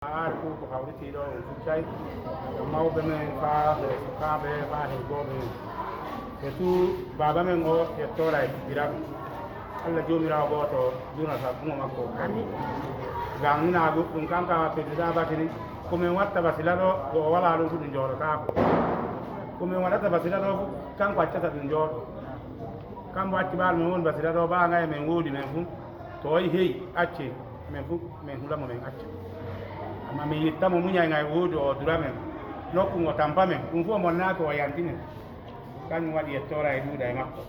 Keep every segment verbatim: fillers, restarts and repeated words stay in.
Aar ko ko hawriti ɗo on fuccay. Mawɓe men faa ɓe sukaaɓe faa heygooɓe men. E tu baaba men o yettoora e biraɗo. Allah Joomiraawo gooto dunata gumo makko. Amin. Ngam hinaa goɗɗum kanka président batini. Ko min watta Basila ɗo, ɗo o walaa ɗum fu ɗum jooɗotaako. Ko min waɗata Basila ɗo fu, kanko accata ɗum jooɗo. Kambo acci ɓaal men woni Basila ɗo, baa ngaye men woodi men fu. To o yi hey, acce, men fu, men hula mo men acca. Amma min yitta mo muñay ngay woodi o dura men. Nokku ngo tampa men, ɗum fu o monnaaki o yanti men. Kañum waɗi yettoora e ɗuuɗa e makko.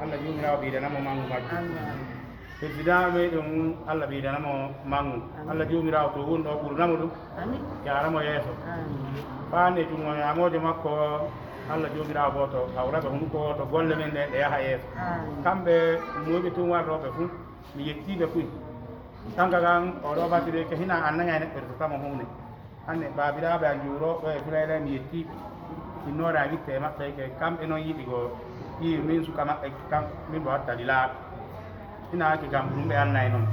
Allah Joomiraawo ɓeydana mo mangu majjum. Amin. Président meɗen mum, Allah ɓeydana mo mangu. Amin. Allah Joomiraawo to woni ɗo ɓurna mo ɗum. Amin. Yaara mo yeeso. Amin. Faa nde junngo ñaamoojo makko, Allah Joomiraawo gooto hawra ɓe hunuko to golle men ɗe, ɗe yaha yeeso. Amin. Kamɓe ummoyɓe tun warrooɓe fu, mi yettii ɓe kuy. Kanka kan, oɗo batire ke hina annaya neɗɗo to tamo huune. Hannde baabiraaɓe an juurooɓe e Fulayla mi yettii ɓe. Innoore a witte e maɓɓe ke kamɓe noon yiɗi ko ɓii min suka maɓɓe kam min mo watta lilaaɓe. Ina hakke kam ɗum ɓe annay noon.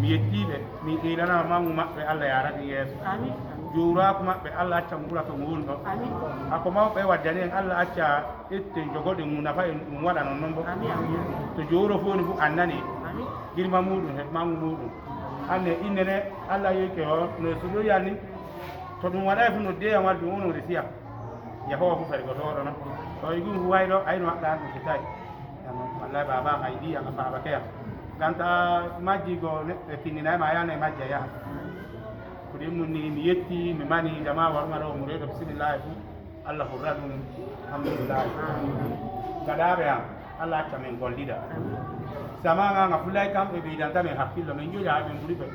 Mi yettii ɓe, mi qiilanama mangu maɓɓe Allah yaarani yeeso. Amin. Juuraaku maɓɓe Allah acca mo ɓura to mo woni ɗo. Amin. Ako mawɓe waddani en Allah acca ƴetten jogoɗen mu nafa en ɗum waɗa noon noon bo. Amin, amin. To jooro fof ni fof annani. Amin. Girma muɗum he mangu muɗum. Hannde innene Allah yoyke o no so ɗo yani. To ɗum waɗay fof no deya wal ɗum onon resiya. Yahowa fof fari ko tooɗo noon. To e ɗum fof wayɗo ayno waɗɗa ɗum so tawi. Wallahi baba hay ɗi anga faaba keya. Ganta majji go neɗɗo tinnina ma yana e majja yaha. Ko ɗum mun ni mi yetti mi mani jama warma ɗo mo reɗo bisimillahi fof. Allah hurra ɗum. Alhamdulillahi. Gaɗaɓe am Allah acca men gollida. Sama nga nga fulay kam ɓe ɓeydanta men hakkillo men joƴa ɓe mburi ɓe.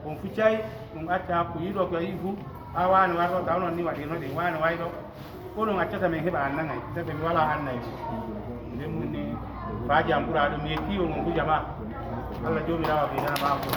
On fuccay ɗum acca ko yiɗo ko yi fu. A wani warɗo taw non ni waɗirno ɗin wani wayɗo. Onon accata men heɓa annagay tawi mi wala annay. Nden mun ni faji am ɓura ɗum mi yetti on on fu jama. Allah jomirawa ɓeydana ma ko.